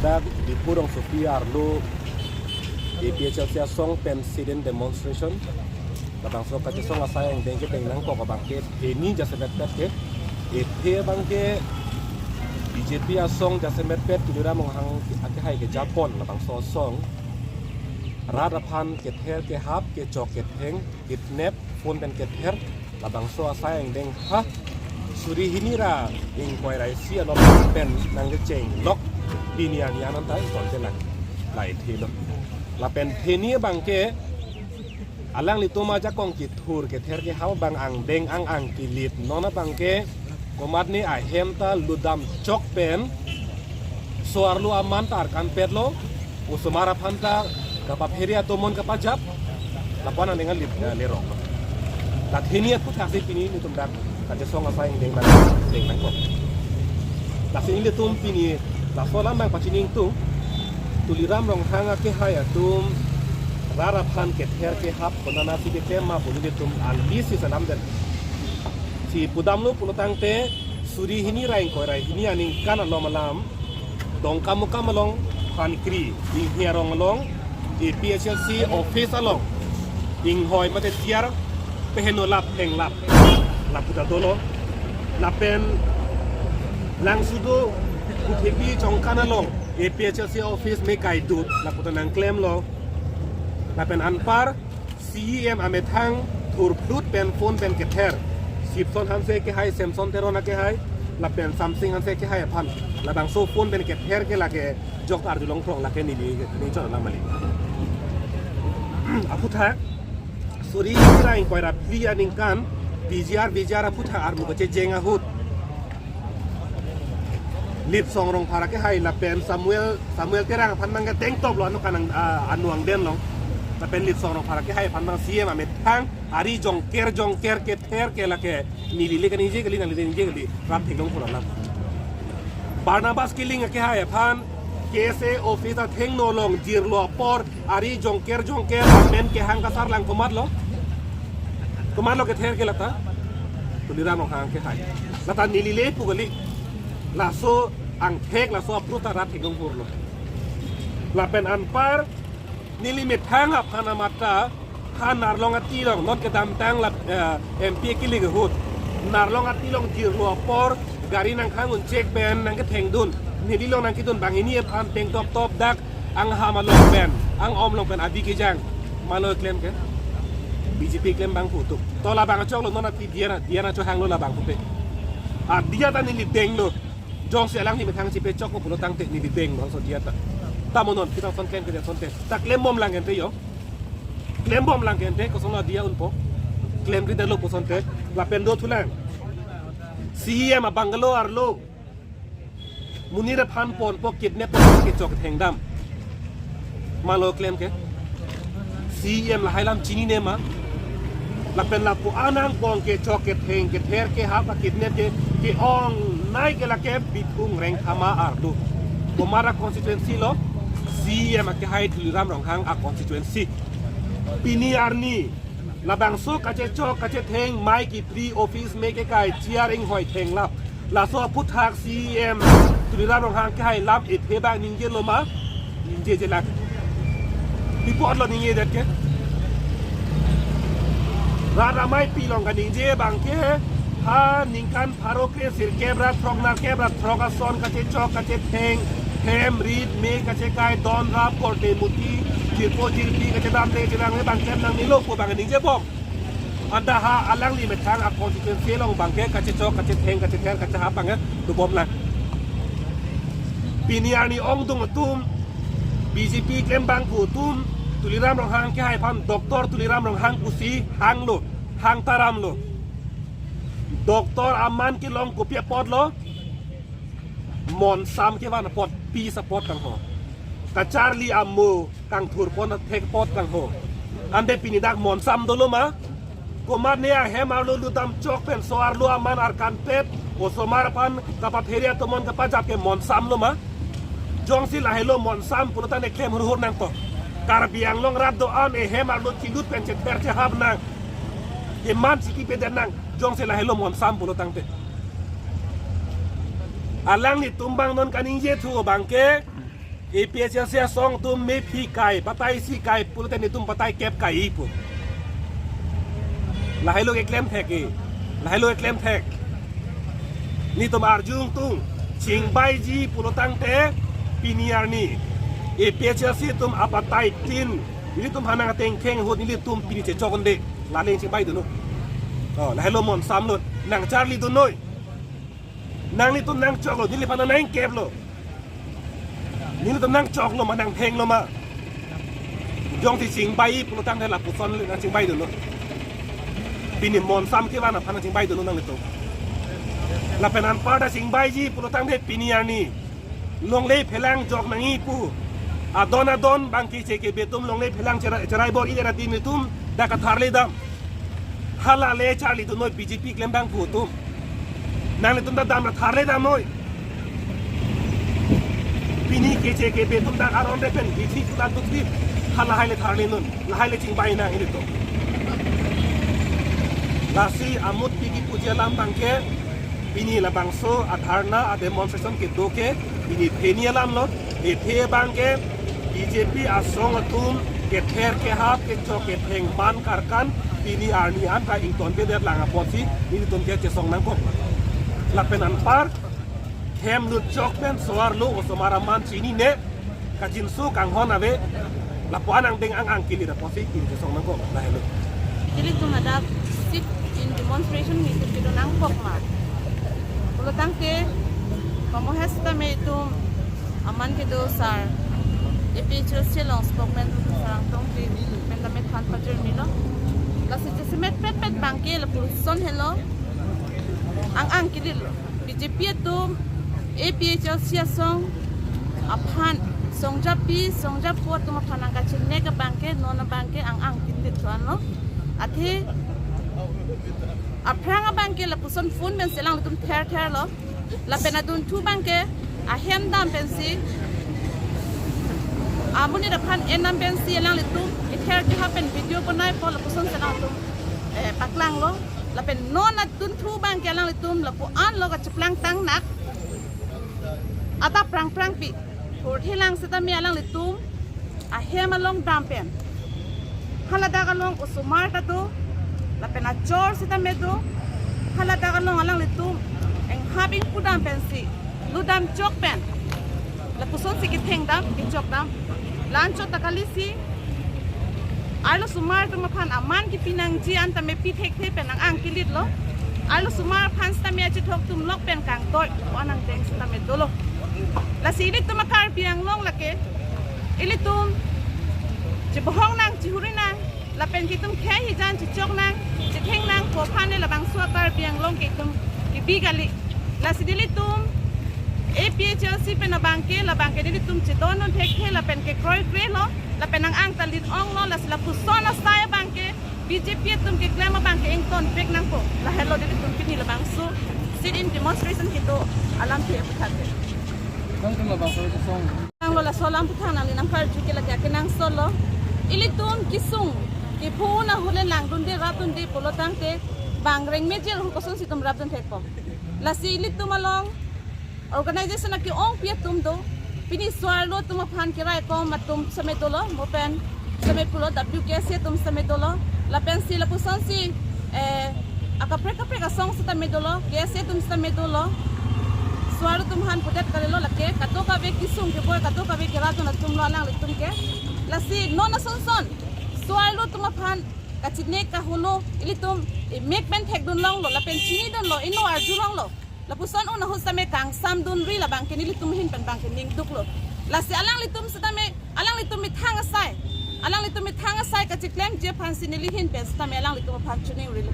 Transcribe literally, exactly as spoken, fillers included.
Dak Diphu rongsopi arlo A P H L C asong pen sit-in demonstration. Labangso kachesong asai angdeng kedeng nangkok abangke pheni jasemetpet ke. Ephe abangke B J P asong jasemetpet Tuliram Ronghang akehai kejapon labangso asong. Rat aphan kether kehap, kechok ketheng, kidnap, phone pen kether, labangso asai angdeng ha suri hini ra ingkoi ra isi along pen nangkecheng lok pini arni an anta ingkoi te lang. La ethelo. Lapen pheni abangke alanglitum ajakong kethur kether kehap abang angdeng ang ang kilit non abangke komatne ahem ta lutdam chok pen so-arlo aman ta arkanpetlo, osomar aphan ta kapaphere atomon kapajap, lapu-an angdeng alip, eh, lerok. La pheni aphuthaksi pini nelitum dak kachesong asai angdeng nang, angdeng nangkok. Lasi nelitum pini laso alam abang pachini ingtung, Tuliram Ronghang akehai atum rat aphan kether kehap konatsi keklem ma pu nelitum alisi salam den. Si pudamlo pulo tangte suri hini ra ingkoi ra hini aningkan alom alam Dongkamukam along Phankri Inghi arong along A P H L C office along inghoi mate chair peheno lap theng lap lapu ta dolo. Lapen Langsudo Kuthepi Chongkan along A P H L C office me kaidut lapu ta nangklemlo. Lapen anpar C E M amethang thurphlut pen phone pen kether. Sipson Hanse kehai, Samson Teron akehai, lapen Samsing Hanse kehai aphan labangso phone pen kether ke lake jok arjulong prong lake neli neli chot alam kali. Aputhak suri ra ingkoi ra phli aningkan P G R V G R aputhak armu kachejeng ahut Litsong Rongphar akehai lapen Samuel, Samuel Terang aphan abangke dengtoplo anu kanang, ah, anu angdeng long. Lapen Litsong Rongphar akehai aphan abang C E M amethang ari jongker jongker kether ke lake neli le kaningje kali, nangli le ningje kali, rat theklong pura lam. Barnabas Killing akehai aphan K S A office athengno along jirlo apor ari jongker jongker amen kehang kasarlang komatlo. Komatlo kether ke lata. Tuliram Ronghang akehai. Lata neli le pu kali. Laso angthek laso apru ta rat theklong purlo. Lapen anpar neli methang aphan amat ta ha Narlong ati along non kedamtang la, eh, M P kilik ahut. Narlong ati along jirlo apor gari nangkhang un chek pen nangkethengdun. Neli along nangkedun banghini aphan tengtop top dak angham along pen, ang-om along pen abi kejang. Malo klem ke? B J P klem abang pu tuk. To labang achoklo non ati diya na, diya na chohanglo labang pupe. Ah, diya ta neli denglo. Jongsi alangli methang chepechokpo pulo tangte neli denglo so diya ta. Tamo non, kita son klem ke son te. Ta klembom lang ente yo. Klembom lang ente, kosonlo diya unpo. Klemri detlo pu son te. Lapen dothulang. C E M a-bungalow arlo. Monit aphan ponpo kidnap po kechok thengdam. Malo klem ke? C E M lahai alam chinine ma? Lapen lapu-an angbong kechok ketheng kether kehap akidnap ke ke-ongnei ke lake Bithung Rengthama arlo. Komat a-constituency lo? C E M akehai Tuliram Ronghang a-constituency. Pini arni labangso kachechok kachetheng mai kipri office me kekai chair inghoi thenglap. Laso aphuthak C E M Tuliram Ronghang akehai lam ephe abang ningjelo ma? Ningjeje lake. Report lo ningjedet ke. Rat amei pi along kaningje abangke ha ningkan pharo kre sirkep ra throk nerkep ra throk ason kachechok kachetheng hem rit me kachekai don rap korte muti jirpo jirpi kachedamde chedamde abang klem nangnelo pu abang ningjebom. Anta ha alangli methang a-constituency along abangke kachechok kachetheng kachether kachehap abangke dobom lang. Pini arni ongdung atum, B J P klem abang pu atum, Tuliram Ronghang akehai aphan, Doctor Tuliram Ronghang pusi hanglo, hang taramlo. Doctor aman kelong kopi apotlo? Monsam kevan apot, peace apot kangho. Kacharli amo kangthurpon athek apot kangho. Ante pini dak monsam dolo ma? Komatne ahem arlo lutdam chok pen so-arlo aman arkanpet, osomar aphan kapaphere atomon kapajap ke monsamlo ma? Jongsi lahelo monsam pulo tangte klem hurhur nangpo. Karbi Anglong rat do-an ehem arlo chilut pen chether chehap nang. Keman chiki peden nang. Jongsi lahelo monsam pulo tangte. Alanglitum abang non kaningjethu abangke. APHLC asong atum mephi kai, batai isi kai pulote netum batai kep kai pu. Lahai lo keklem thek e. Lahai lo keklem thek. Netum arjung tung, chingbaiji pulotangte pini arni APHLC atum abatai tin, nelitum aphan nangtengkheng ahut nelitum pini chechok-un-e. Lale chingbai dun non. Oh, lahai lo mon sam lo. Nangcharli dun noi. Nanglitum nangchoklo, neliphan nangkeplo. Nelitum nangchoklo ma, nangthenglo ma. Jongsi chingbai pulotangte lapuson le nangchingbai dun non. Pini mon sam kevan aphan nangchingbai dun non nanglitum. Lapen anparta chingbaiji pulotangte pini arni longle phelang jok nangji pu. Adon adon bang keche kebe atum longle phelang cherai, cherai bor-i ra ti netum dak katharle dam. Hala le charli dun noi BJP klembangphu atum. Nanglitum ta dam ra tharle dam noi. Pini keche kebe atum dak aron re pen bithi kulat dukti. Halahai le tharle non. Lahai le chingbai nang ilitum. Lasi amut pigi puji alam abangke. Pini labangso adharna ademonstration kedo ke pini pheni alam lo, ethe abangke BJP asong atum kether kehap kechok ketheng man karkan pini arni an ta ingtonpedet lang apotsi nelitum ke chesong nangkok. Lapen anpar hem lut chok pen so-arlo osomar aman chinine. Kachinso kanghon ave, lapu-an angdeng ang-ang kilir apotsi pini chesong nangkok, lahelo. Ilitum hadak sit-in demonstration nelitum kedo nangkok ma. Pulotangte, pamohes tame itum aman kedo sar, APHLC along spokesman Sarang Tongpi, pen tame than pajirnilo. Lasi chesemet petpet abangke lapuson helo, ang-ang kilir lo. BJP atum APHLC asong aphan, songjapi songjapo atum aphan nangkachinek abangke, non abangke ang-ang kilir to anlo. Athe aphrang abangke lapuson phone pensi alanglitum therther lo. Lapen adunthu abangke ahem dam pensi, amonit aphan en dam pensi alanglitum kether kehap pen video bonaipo, lapuson si alanglitum, eh, paklanglo. Lapen non adunthu abangke alanglitum lapu-anlo kachiplang tangnak. Adap prangprangpi. Thurthe lang sitame alanglitum ahem along dam pen, haladak along osomar ta do, lapen achor sitame do. Haladak along alanglitum enghap ingpu dam pensi, ludam chok pen, lapusonsi ketheng dam, kechok dam. La-anchot ta kalisi, arlosomar atum aphan aman kipi nangji an tame pi thekthe pen ang-ang kilir lo. Arlosomar aphan sitame achethok atum lok pen kangdoi, o anang deng sitame dolo. Lasi ilitum a-Karbi Anglong lake, ilitum chebohong nang, chihuri nang, lapen ke itum khei hijan chechok nang, chetheng nang pu aphan le labangso a-Karbi Anglong ke itum kebi kali. Lasi nelitum APHLC pen abangke, labangke nelitum chedondun thekthe lapen kekroikre lo, lapen ang-ang ta lir-onglo, lasi lapuson asai abangke BJP atum keklem abangke ingtonpek nangpo. Lahelo nelitum pini labangso sit-in demonstration kedo alamthe aphuthak ke. Nangtum labangso song. Nanglo laso alam aphuthak nangli nangkarju ke lake akenangsot lo. Ilitum kesung kepho ahut le langdunde rapdunde pulotangte bang rengmejel ahut kosonsi itum rapdun thekpo. Lasi ilitum along organization ake-ongpi atum do. Pini so-arlo atum aphan keraikom atum sitame dolo, mo pen sitame pulo, WKSA atum sitame dolo. Lapensi lapusonsi, eh, akaprek kaprek asong sitame dolo, KSA atum sitame dolo. So-arlo atum aphan pudet kalilo lake, kadokave kesung keboi, kadokave kerapdun atum lo alanglitum ke. Lasi non asonson so-arlo atum aphan kachinek kaholo, ilitum imek pen thekdun longlo, lapen chinidunlo, inut arju longlo. Lapuson un ahut sitame kangsamdunri, labangke nelitum ahin pen bangke ningduklo. Lasi alanglitum sitame, alanglitum methang asai, alanglitum methang asai kachiklemji aphansi neli ahin pen sitame alanglitum aphan chiningrilo.